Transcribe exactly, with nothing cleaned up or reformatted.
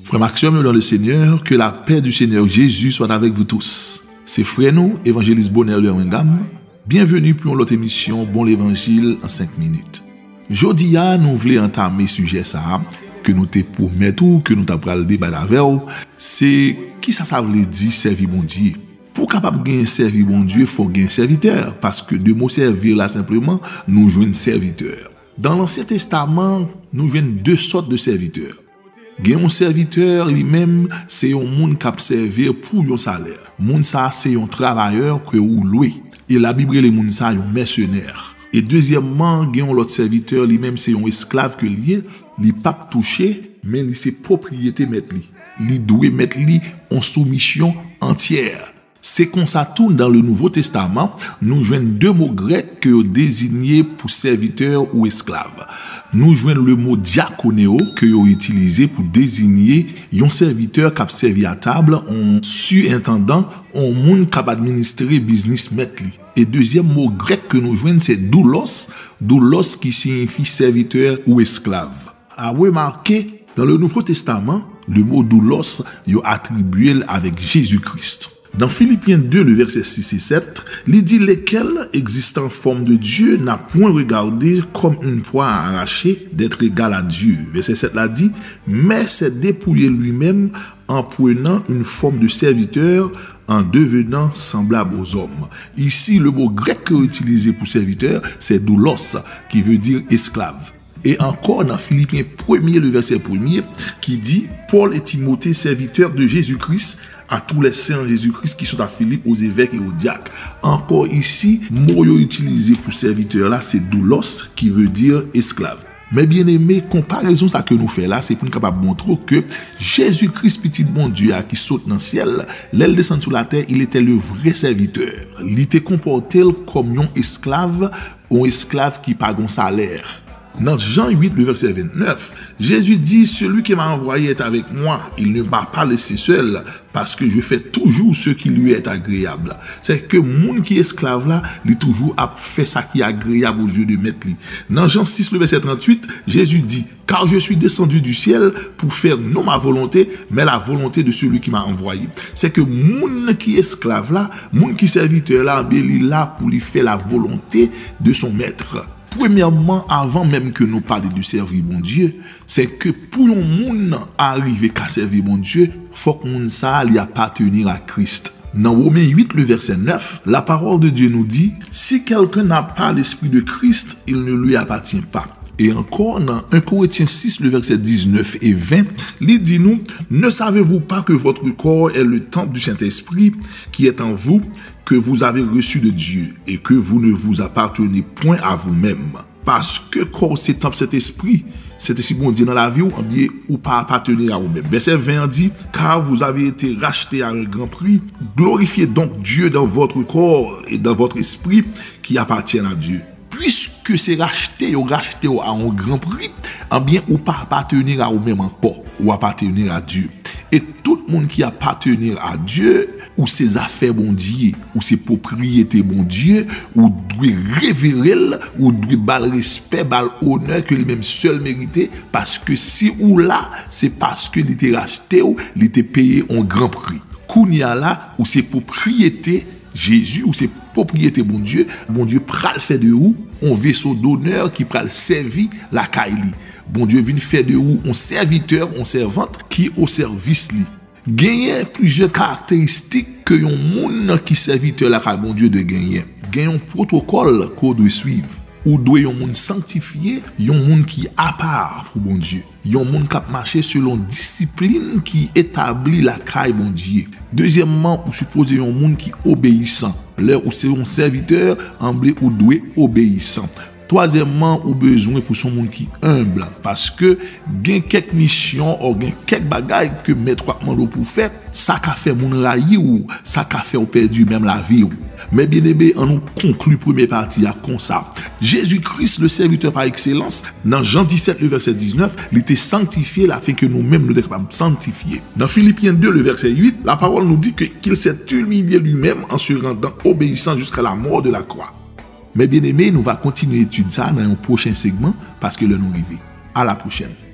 Frè m ak sè m yo dans le Seigneur, que la paix du Seigneur Jésus soit avec vous tous. Se frè nou, Evanjelis Bonheur Louis Wingam. Byenveni pou yon lòt emisyon Bon Levanjil an senk minit. Jodi a, nou vle antame sijè sa a ke nou te pwomèt ou ke nou ta pral debat avè w, se kisa sa vle di sèvi Bondye. Pou w kapab genyen sèvi Bondye, fò w genyen sèvitè, paske de mo servir la senpleman, nou jwenn sèvitè. Dan Lansyen Testaman, nou jwenn de sòt de sèvitè. Gen yon sèvitè, li menm, se yon moun k ap sèvi pou yon salè. Moun sa a se yon travayè ke ou lwe. E Labib rele moun sa a yon mèsenè. E dezyèmman, gen yon lòt sèvitè, li menm, se yon esklav ke l ye, li p ap touche, men li se pwopriyete mèt li. Li dwe mèt li yon soumisyon antyè. Se konsa tou, dan le Nouvo Testaman, nou jwenn de mo grèk ke yo dezinye pou sèvitè ou esklav. Nou jwenn le mo diakoneo ke yo itilize pou dezinye yon sèvitè k ap sèvi a tab, yon sirentandan, yon moun k ap administre biznis mèt li. E dezyèm mo grèk ke nou jwenn se doulos, doulos ki siyifi sèvitè ou esklav. A remake, dans le Nouveau Testament, le mot doulos, yo atribye l avèk Jezi Kris. Dans Philippiens deux, le verset six et sept, li di, lequel, existant en forme de Dieu, n'a point regardé comme une proie à arracher d'être égal à Dieu. Verset sept la di, mais s'est dépouillé lui-même en prenant une forme de serviteur, en devenant semblable aux hommes. Ici, le mot grec que utilisé pour serviteur, c'est doulos, qui veut dire esclave. E ankò, nan Filipyen premye, le verset premier, ki di, Paul et Timothée, serviteurs de Jésus-Christ, à tous les saints en Jésus-Christ qui sont à Philippe, aux évêques et aux diacres. Ankò isi, mo yo itilize pou sèvitè la, se doulos, ki vle di esklav. Men byeneme, konparezon sa ke nou fè la, se pou n kapab montre w ke Jezi Kris, Pitit Bondye a ki sot nan syèl, lè l desann sou latè, il était le vrai serviteur. Li te konpòte l kòm yon esklav, yon esklav ki pa gon salè. Nan Jan uit, le verset vennèf, Jezi di, Celui qui m'a envoyé est avec moi, il ne m'a pas laissé seul, parce que je fais toujours ce qui lui est agréable. Se ke moun ki esklav la, li toujou ap fè sa ki agreyab aux yeux de mèt li. Nan Jan sis, le verset tranntuit, Jezi di, Car je suis descendu du ciel pour faire non ma volonté, mais la volonté de celui qui m'a envoyé. Se ke moun ki esklav la, moun ki sèvitè la, ben li la pou li fè la volonté de son maître. Premyèman, avan menm ke nou pale de sèvi Bondye, se ke pou yon moun arive ka sèvi Bondye, fòk moun sa a li apateni a Kris. Nan Women uit, le verset neuf, la parole de Dieu nous dit, Si quelqu'un n'a pas l'esprit de Christ, il ne lui appartient pas. E ankò, nan en Korentyen sis, le verset diznèf e ven, li di nou, Ne savez-vous pas que votre corps est le temple du Saint-Esprit qui est en vous, que vous avez reçu de Dieu, et que vous ne vous appartenez point à vous-même? Paske kò w se tanp Sentespri, Sentespri Bondye nan lavi w, anbyen, ou pa apateni a ou menm. Vèsè ven an di, Car vous avez été rachetés à un grand prix, glorifiez donc Dieu dans votre corps et dans votre esprit qui appartiennent à Dieu. Piske se rachte yo rachte w a yon gran pri, anbyen, ou pa apateni a ou menm ankò, ou apateni a Dye. E tout moun ki apateni a Dye, ou se zafè Bondye, ou se pwopriyete Bondye, ou dwe revere l, ou dwe ba l respè, ba l onè ke li menm sèl merite, paske si ou la, se paske li te rachte w, li te peye yon gran pri. Kounye a la, ou se pwopriyete Jezi, ou se pwopriyete Bondye. Bondye pral fè de ou yon veso donè ki pral sèvi lakay li. Bondye vin fè de ou yon sèvitè, yon sèvant ki o sèvis li. Genyen plizyè karakteristik ke yon moun ki sèvitè lakay Bondye dwe genyen. Gen yon pwotokòl ke w dwe swiv. Ou dwe yon moun sanktifye, yon moun ki apa pou Bondye. Yon moun k ap mache selon disiplin ki etabli lakay Bondye. Dezyèmman, ou sipoze yon moun ki obeyisan. Lè ou se yon sèvitè, anble ou dwe obeyisan. Twazyèmman, ou bezwen pou se yon moun ki enb, paske gen kèk misyon, o gen kèk bagay ke mèt ou ap mande w pou w fè, sa ka fè moun rayi w, sa ka fè w pèdi menm lavi w. Men byeneme, ann nou konkli premye pati a konsa. Jezi Kris, le serviteur par excellence, nan Jan disèt, le verset dix-neuf, li te sanktifye l afin ke nou menm nou te kapab sanktifye. Nan Filipyen de, le verset huit, la parole nous dit que, qu'il s'est humilié lui-même en se rendant obéissant jusqu'à la mort de la croix. Men byeneme, nou va kontinye etid sa a nan yon pwochen segman, paske lè nou rive. A la pwochèn.